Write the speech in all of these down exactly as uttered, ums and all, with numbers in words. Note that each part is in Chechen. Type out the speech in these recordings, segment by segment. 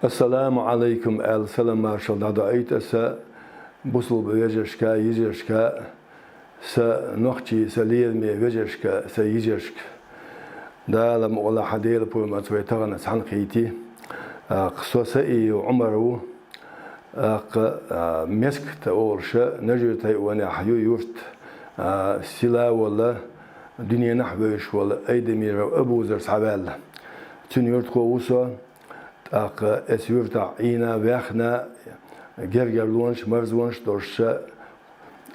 Ассаламу Ӏалайкум аьлла, салам-маршалла дӀадоуьйту аса бусалба вежаршка, йижаршка, са нохчий, са лераме вежаршка, са йижаршка. Дала мукъалахь Делан пурмаца вай тахана цхьаьна кхийти. ТӀаккха со Саиев Ӏумар ву. ТӀаккха, а, Мескат олуш Нажи-Тайпанехь ю юрт, а, села волу, дуьненахь вевзаш волу Айдамиров Абузар схьаваьлла. Цуьнан юьртахо ву со. ТӀаккха оцу юьртахь Ӏийна, ваьхна, гергарлонаш, марзонаш долуш,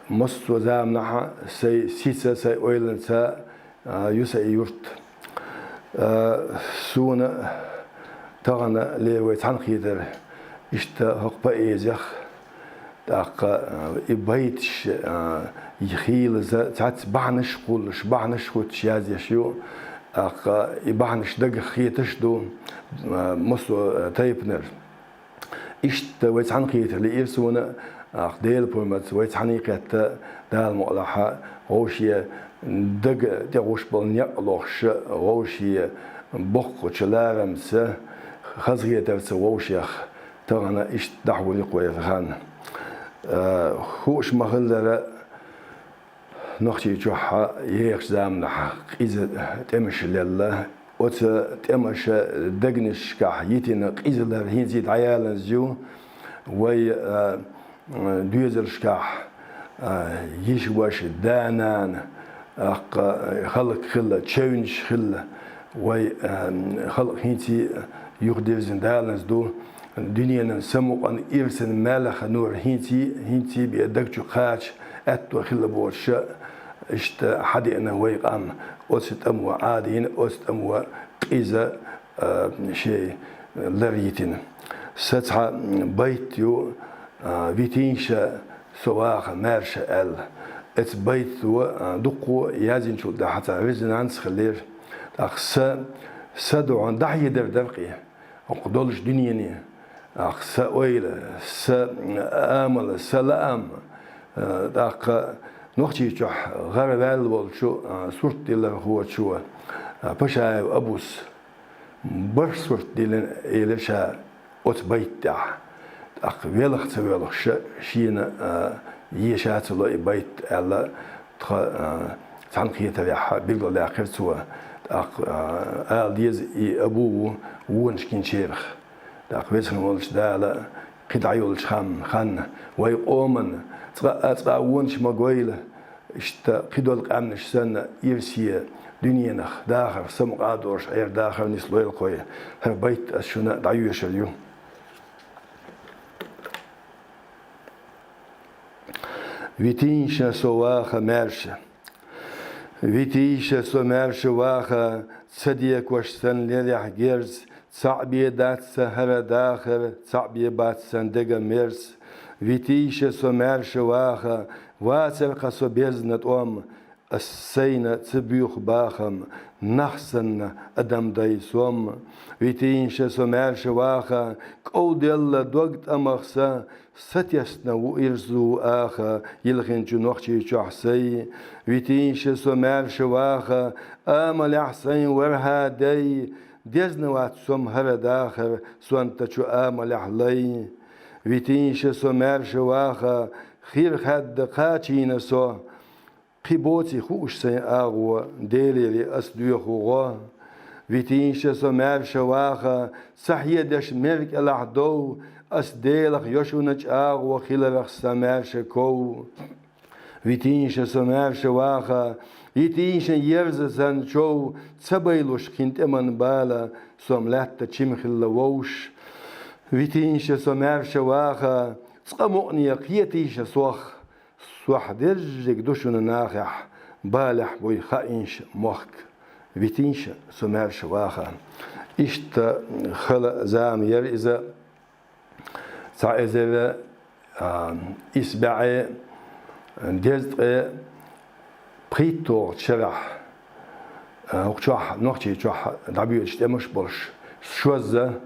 массо а заманахь сайн сица, сайн ойланца, а, ю сайн юрт. А, суна тахана лерина вай цхьаьнакхетар иштта хӀокху поэзех, тӀаккха, а, и байташ, а, хийлаза, цхьацца бахьанаш а кхуллуш, бахьанаш а хӀуттуш яздеш ю, тӀаккха и бахьанаш дагах хеташ а ду, а, массо а тайпанара. Иштта вай цхьаьнакхетар лиира суна, тӀаккха Делан пурмаца вай цхьаьна кхетта, Дала мукъалахь, вовшийн дага тӀегӀуш болу некъ лохуш, вовшийн боккхачу ларамца, хазахетарца вовшех тахана иштта дӀахьур ю-кх вай хан. А, хууш ма-хиллара, Нохчийчохь ехачу заманахь къиза тӀемаш лелла. Оцу тӀемаша дегнашкахь йитина къизалар хӀинца дӀаялаза ю. Вай, а, доьзалшкахь, а, йиша-ваша, да-нана, тӀаккха халкъ хилла, чевнаш хилла. Вай, а, халкъ хӀинца юхадирзина далаза ду. Дуьненан самукъан ирсан маьлхан нур хӀинца, хӀинца бен даг чу кхача аьтто хилла боцуша, иштта хьадеана вай къам, оцу тӀамо Ӏадийна, оцу тӀамо къиза, а, шен лар йитина. Сан цхьа байт ю, а, «Витийша со ваха маьрша» аьлла. Оцу байто, а, дуккхо яздинчул тӀаьхьа цхьа резонанс хилира. ТӀаккха сан, сан дуьхьал дӀахьедар дара-кх и. ХӀокху долчу дуьнене, ах, сан ойла, сан амал, сан лаам, а, тӀаккха Нохчийчохь гӀараваьлла волчу, а, суртдиллархочо, а, Пашаев Абус барх сурт диллина, элира ша оцу байт тӀехь. ТӀаккха велха ца воьлхуш шена, а, еша ца ло и байт аьлла, тхан, а, цхьаьнакхетарехь билгалдаьккхира цо. ТӀаккха, а, ала деза, и Абу ву вонаш гинчарах. ТӀаккха Везан волчу Дала кхин дӀайолчу ханна, ханна вай къоман цкъа а, цкъа а вонаш ма гойла, иштта кхидолу къаьмнаш санна, ирсе дуьненах дахар самукъа а долуш, Ӏер дахар нислойла-кх вай. ХӀара байт ас шуна дӀайоьшур ю. Витийша со ваха маьрша. Витийша со маьрша ваха, ца декош сан лерехь герз, цхьаъ бен дац сан хӀара дахар, цхьаъ бен бац сан дега мерз. Витийша со маьрша ваха, вацара-кх со безна тӀом, ас сайна ца буьйху бахам, нах санна адам дай сом. Витийша со маьрша ваха, кӀовделла дог тӀамах сан, сатесна ву ирзу аха, йилхинчу Нохчийчохь сай. Витийша со маьрша ваха, амалехь сайн вархьа дай, дезна вац сом хӀара дахар, сонта чу амалехь лай. Витийша со маьрша ваха, хир хадда кхачийна со, кхин боций хууш сайн агӀо, Делера ас доьху гӀо. Витийша со маьрша ваха, ца хьедеш мер кӀелахь дов, ас Делах йо шуна чӀагӀо, хиларх сан маьрша ков. Витийша со маьрша ваха, йитийша ерза сан чов, ца байлуш кхин тӀеман бала, сом лаьтта чима хилла вовш. Витийша со маьрша ваха, цкъа мукъане кхетийша сох, сох дерриг ду шуна нахехь, балехь буй хаийша мохк. Витийша со маьрша ваха. Иштта хала зама яра иза. Цхьа эзар, а, исс бӀе дезткъе пхийтталгӀачу шарахь, а, хӀокху чохь, Нохчийчохь дӀабоьдуш тӀемаш болуш, шозза,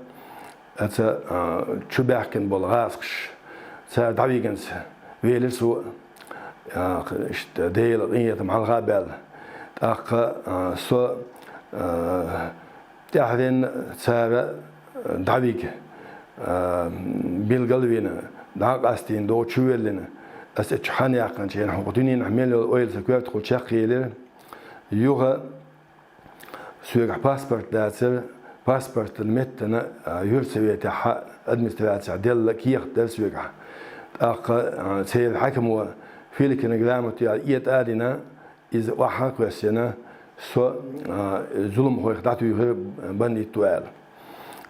а, ца, а, чу баьхкина болу гӀазкхаш, цара дӀавигинца велира со, а, иштта Делан къинхетам хьалха а баьлла. ТӀаккха, а, со, а, тӀаьхьаренна цара дӀавига. а, билгал а вина, дӀа а къастийна, догӀа чу а веллина, ас эццахь хьан яьккхинчу хенахь хӀокху дуьненахь мел йолу ойла сан коьртехула чекхъелира. Юха соьгахь паспорт дацара, паспортан меттана, а, юьртсоветехь, администрацехь делла кехат дара соьгахь. ТӀаккха, а, церан хьаькамо филкина грамота яьлла, этӀа а дина, иза охьа а кхоьссина, со, а, зуламхойх дӀатуьйхира бандит ву аьлла.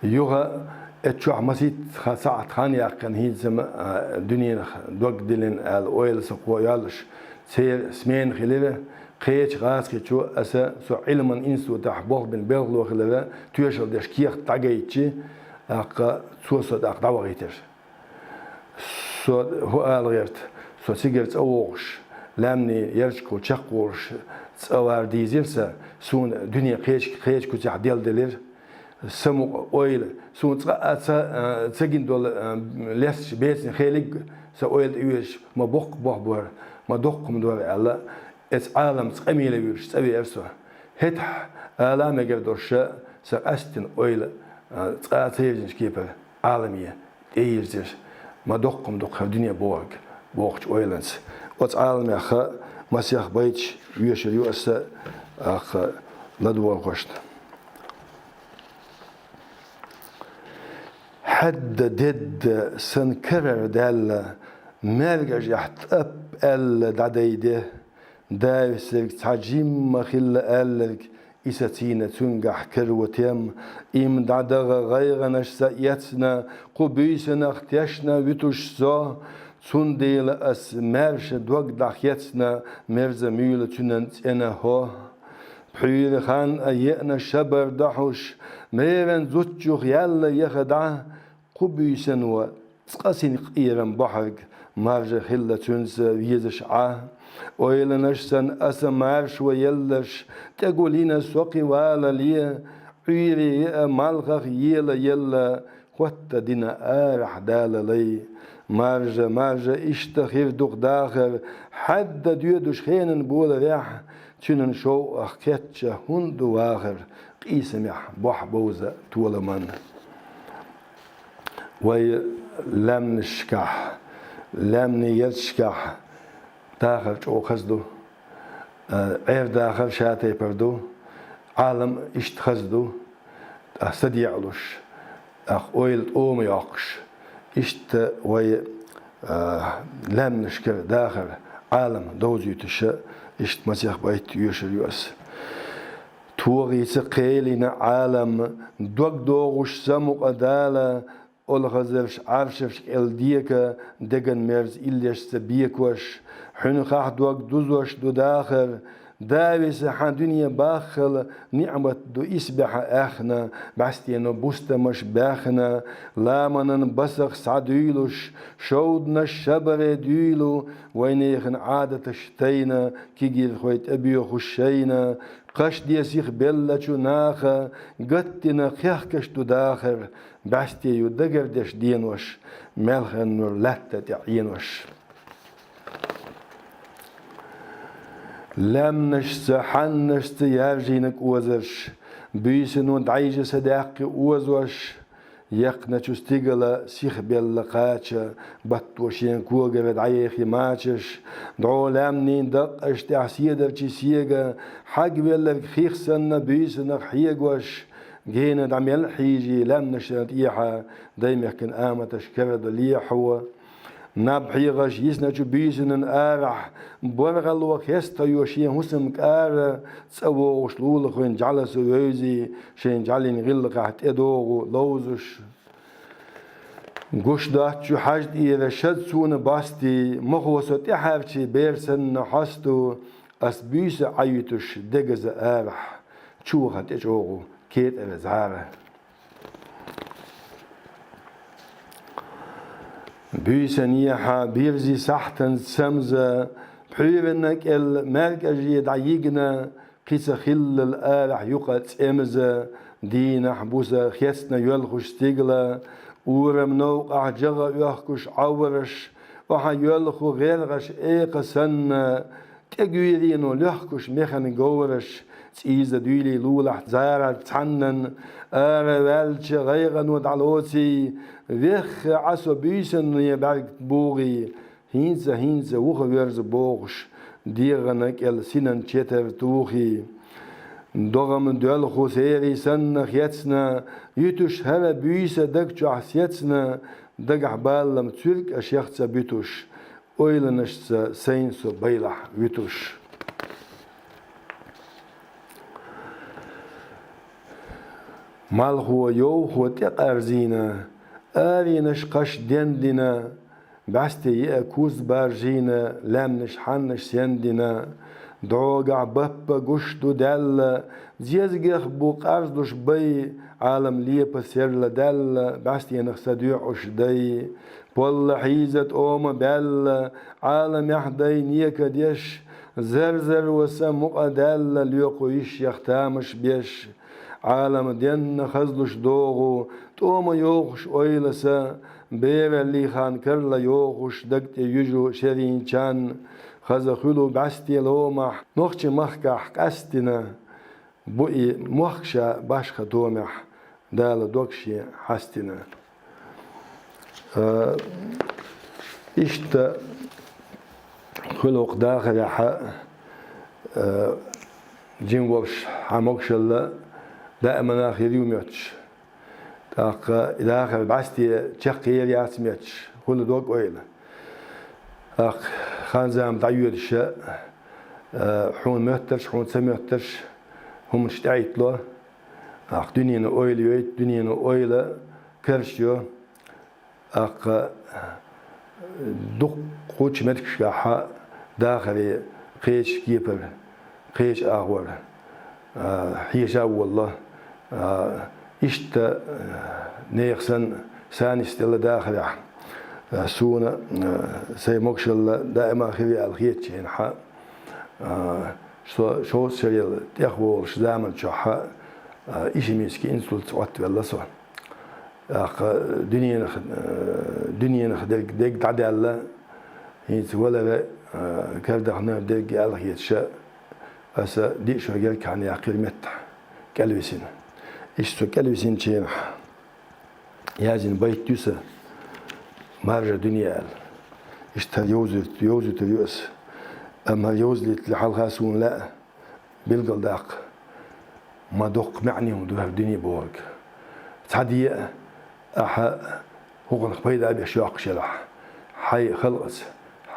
Юха эццахь масийтта ха-, сахьт хан яьккхина хӀинца-м, а, дуьненах дог диллина аьлла, ойла сан кхо йоьллуш, церан смена хилира. Кхечу гӀазкхичо аса со Ӏилман институтехь болх бина белхало хиларан тоьшалла деш кехат дӀагайтчи, тӀаккха цо со тӀаккха дӀавахийтира. Со хӀун ала гӀерта, со цигара цӀа вогӀуш, лаьмнийн ярташкахула чекхволуш цӀа вар дийзира сан, суна дуьне кхечу, кхечу куьцехь делделира. Сан мукъа ойла, суна цкъа а ца, а, ца гина долу, а, лесташ бецна хелиг а сан ойла тӀеоьцуш, ма боккха болх бора, ма доккха хӀума дора аьлла, эцу Ӏаламца къамеле вуьйлуш цӀа веара со. ХӀетахь ала а мегар долуш сан къаьсттина ойла, а, цкъа а ца йирзинчу кепара Ӏаламе тӀейирзира, ма доккха хӀума ду-кх хӀара дуьне бохург, бохучу ойланца. Оцу Ӏаламех масех байташ оьшур ю аса, тӀаккха, ладогӀархошна. Хьедда-дедда сан карара даьлла, маьркӀажехь тӀап аьлла дӀадайде. Дависарг цхьа жимма хилла аьлларг, и сацийна цуьнгахь каро тем. Им дӀадагӀа гӀайгӀанаш сан эцна, кху буьйсанах тешна вуьтуш со. Цундела ас маьрша дог дӀахецна, мерза муьйла цуьнан цӀена хӀо. Пхьуьйра хан а еана шабар дохьуш, меран зудчух яьлла яха дӀа, кху буьйсано цкъа синкъерам бохьарг маржа хилла цуьнца везаш Ӏа. Ойланаш санна аса маршо елларш, тӀе гу лина со кхин валале, Ӏуьйре яа малхах ела елла, хӀотта дина арахь далалай. Маржа, маржа, иштта хир ду-кх дахар, хьаьдда доьдуш хенан боларехь, цуьнан шовкъах кхетча хӀунда ду вахар, къийсамехь бохь бовза толаман. Вай лаьмнашкахь, лаьмнийн ярташкахь дахар чӀогӀа хаза ду. Э, Ӏер дахар шатайпара ду, Ӏалам иштта хаза ду, тӀаккха са декъалуш, тӀаккха ойла тӀома йоккхуш, иштта вай, э, лаьмнашкара дахар, Ӏалам довзуьйтуш, иштта масех байт оьшур ю аса. ТогӀийца кхелина Ӏалам, дог догӀуш сан мукъа Дала, олхазарш Ӏаршаш кӀел дека, деган мерза иллешца бекош, хьуьнхахь дог дузош ду дахар, Дависа хьан дуьне баххал, ниӀмат ду исбаьхьа аьхна, бӀаьстено бустамаш баьхна, ламанан басах схьадуьйлуш, шовданаш шабаре дуьйлу, вайнехан Ӏадаташ тайна, кегийрхой тӀебоьхуш шайна, кхаш де сиха беллачу наха, гатдина кхехкаш ду дахар, бӀаьсте ю дагардеш денош, маьлхан нур лаьтта тӀе Ӏенош. Лаьмнашца, хьаннашца яьржина кӀозарш, буьйсано дӀайижа са даьккхи озош, яьккхначу стигала сихбелла кхача, батто шен когара дӀаехи мачаш, дӀо лаьмнийн дакъаш тӀехь седарчи сега, хьагвелларг хих санна буьйсанах хьегош, гена дӀа мел хьийжий лаьмнашна тӀехьа, даймехкан аматаш карадо лехьо. Наб хьегӀаш йисначу буьйсанан арахь, боргӀало хестайо шен хӀусам кӀара, цӀа вогӀуш лулахойн жӀаьла со вевзий, шайн жӀаьлин гӀиллакхехь тӀедогӀу ловзуш. Гуш доцчу хьаж тӀера шад суна бостий, мохо со тӀехьарчий бер санна хьосту, ас буьйса Ӏаюьтуш дегаза арахь, чу ваха тӀечӀогӀу кетӀара зӀара. Буьйсанехьа бирзи сахьтан самза, пхьуьйранна кӀел маьркӀаже дӀайигна, кхица хиллал арахь юкъа цӀемза, дийнахь буса хецна йоьлхуш стигла, урам новкъахь жагӀа оьхкуш Ӏовраш, охьа йоьлху гӀергӀаш экха санна, ТӀегуьйрено лоьхкуш механа говраш, цӀийза дуьйлий лулахь зарар цхьаннан, ара ваьлча гӀайгӀано дӀалоций, вехха Ӏа со буьйсанне бӀарг бугӀий, хӀинца, хӀинца вуха верза бохуш, дегӀана кӀел синан четар тухий. ДогӀам доьлху серий санна хецна, юьтуш хӀара буьйса даг чохь сецна, дагахь баллам цуьрг а шех ца буьтуш, ойланашца сайн со байлахь вуьтуш. Малхо, йовхо тӀекъарзийна, аренаш кхаш дендина, бӀаьсте еа куз баржийна, лаьмнаш хьаннаш сендина, догӀа баппа гуш ду даьлла, зезагех бу къарзлуш бай, Ӏалам лепа серла даьлла, бӀаьстенах са доьӀуш дай. Полла хьийза тӀома баьлла, Ӏаламехь дай нека деш, зар-зар ва са мукъа даьлла, лоькху йиш ях тамаш беш. Ӏалам денна хазлуш догӀу, тӀома йохуш ойла са, бераллий хан карла йохуш, даг тӀе юьжу шерийн чан, хаза хуьлу бӀаьсте ломахь, нохча махкахь къаьстина. Бу и мохк ша башха томехь, Дала дог шен хьастина. Э, иштта хуьлу-кх дахарехь, э, жима волуш хьан могушалла даиманах хир ю моьттуш. ТӀаккха и дахар бӀаьсте чекхъер яц моьттуш, хуьлу дог ойла. ТӀаккха хан-зама дӀайоьдуша, э, хьуна моьттарш, хьуна ца моьттарш, хӀуманаш тӀехӀиттало. ТӀаккха дуьненан ойла йойту, дуьненан ойла карчайо. ТӀаккха дуккхачу меттигашкахь дахаре кхечу кепара, кхечу агӀор, а, хьеша а волало. А, иштта, а, нехан санна, са нисделла дахарехь. А, суна, а, сайн могушалла даима хир ю аьлла хетачу хенахь, а, со шовзткъа шарел тӀехволуш заман чохь, а, ишемический инсультца Ӏоттавелла со. ТӀаккха дуьненах, э, дуьненах дерг, дерг дӀадаьлла, хӀинца валара, э, карадахана дерг аьлла хеташа, аса диъ шо гергахь яьккхира меттахь, кӀелвисина. Иштта со кӀелвисинчу хенахь яздина байт ю сан, «Маржа дуьне» аьлла. Иштта хӀара йовзуьйтур, йовзуьйтур ю аса. Амма хӀара йовзалийтале хьалха суна лаьа билгалдаккха, ма доккха маьӀне хӀума ду хӀара дуьне бохург. Цхьа де а, ахьа хӀокхунах пайда беш йоккхуш елахь, хьайн халкъаца,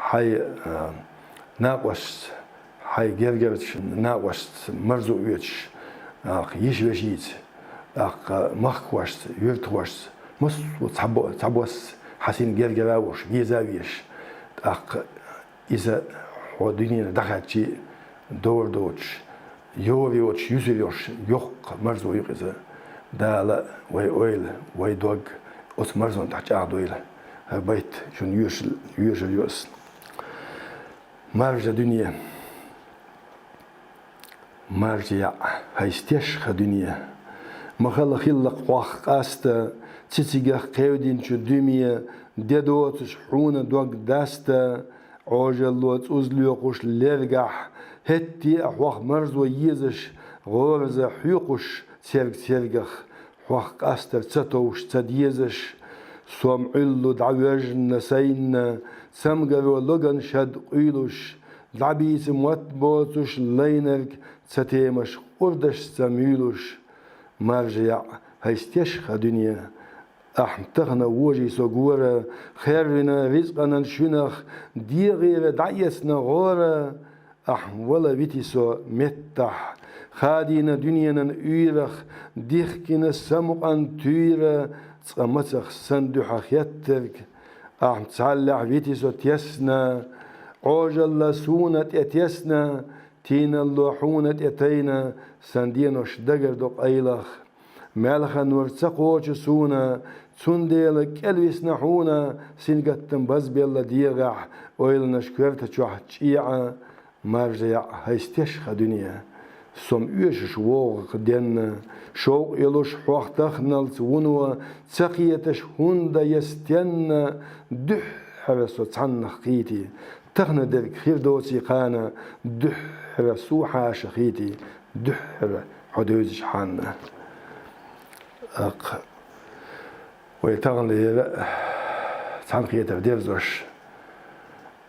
хьайн, а, накъосташца, хьайн гергарчу накъосташца марзо оьцуш, тӀаккха йиша-вешица, тӀаккха махкахошца, юьртахошца, массо а цхьабо-, цхьабосса хьан син гергара а волуш, веза а везаш, тӀаккха иза хьо дуьненах дӀахаьдча а довр доцуш, йовр йоцуш, юьсур йолуш йоккха марзо ю-кх иза. Дала вай ойла, вай дог оцу марзонна тӀехь чӀагӀдойла. ХӀара байт шуна йоьшал-, йоьшур ю ас. Маржа дуьне. Маржа яӀ, хӀай стешха дуьне! Ма хала хиллакх хьох къаста, цицигах кхевдинчу дуьме, де доцуш хьуна дог даста, Ӏожалло цӀуз лоькхуш лергахь, хӀетте а хьох марзо езаш, гӀораза хьоькхуш церг-цергах, хьох къастар ца товш, ца дезаш. Сом Ӏуьллу дӀавоьжна сайна, цамгаро логан шад къуьйлуш, дӀабийца мотт боцуш лайнарг, ца темаш къурдашца муьйлуш. Маржа яӀ, хӀай стешха дуьне! Ахьа тахана вожий со гора, хаьррина рицкъанан шуьнах, дегӀера дӀаэцна гӀора. Ахьа вала вити со меттахь, хадийна дуьненан уьйрах, дихкина самукъан туьйра, цкъа мацах сан дуьхьа хеттарг. Ахьа цхьаллехь вити со тесна, Ӏожалла суна тӀе тесна, тийналло хьуна тӀе тайна, сан денош дагар до къайлах. Маьлхан вар ца кхочу суна, цундела кӀелвисна хьуна, сингаттам базбелла дегӀахь, ойланаш коьрта чохь чӀеӀа. Маржа яӀ, хӀай стешха дуьне! Сом оьшуш вогӀу-кх денна, шовкъ йолуш хьох тахналц вуно, ца кхеташ хӀунда я стенна, дуьххьара со цхьаннах кхийти, Тахана дерг хир доций кхана, дуьххьара сов хьаша хийтий, дуьххьара хьо девзача хана. Акх, вай таханлера цхьанакхетар дерзош,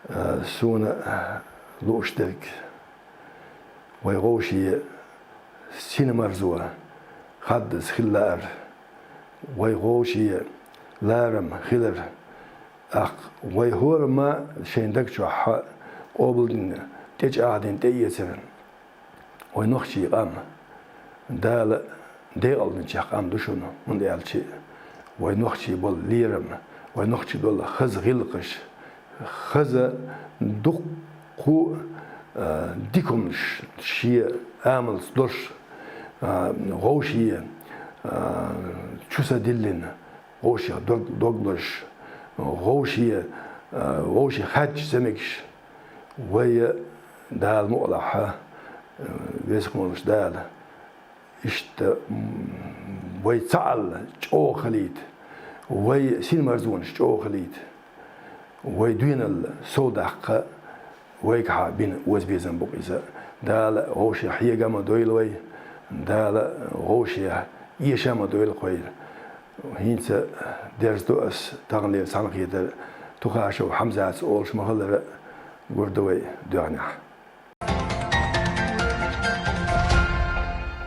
а, суна лууш дерг. Вай гӀовше синмарзо хаддаза хила лаар. Вай гӀовше ларам хилар. Акх, вай хӀораммо шайн даг чохь къобалдина, тӀечӀагӀдина тӀеэцар. Вай нохчий къам Дала декъалдинчех къам ду шуна, хӀунда аьлча вай нохчий болу лерам, вай нохчий долу хаза гӀиллакхаш, хаза дуккха а, дика хӀуманаш, шен амалца долуш, а, гӀовше, а, чу са диллина, гӀовшех дог, дог лозуш, гӀовше, а, гӀовше хаьттича ца мегаш, вай Дала мукъалахь, а, веза-воккхачу волчу Дала иштта, м, вай цхьаалла чӀогӀа хилийта, вай синмарзонаш чӀогӀа хилийта, вай доьналла совдаккха вайгахьа бина озабезам бу-кх иза. Дала гӀовшех хьега ма дойла вай, Дала гӀовшех эша ма дойла-кх вай. ХӀинца дерзадо ас таханлера цхьанакхетар Тухашев Хьамзатца олуш ма-хиллара, гур ду вай доьгӀнехь.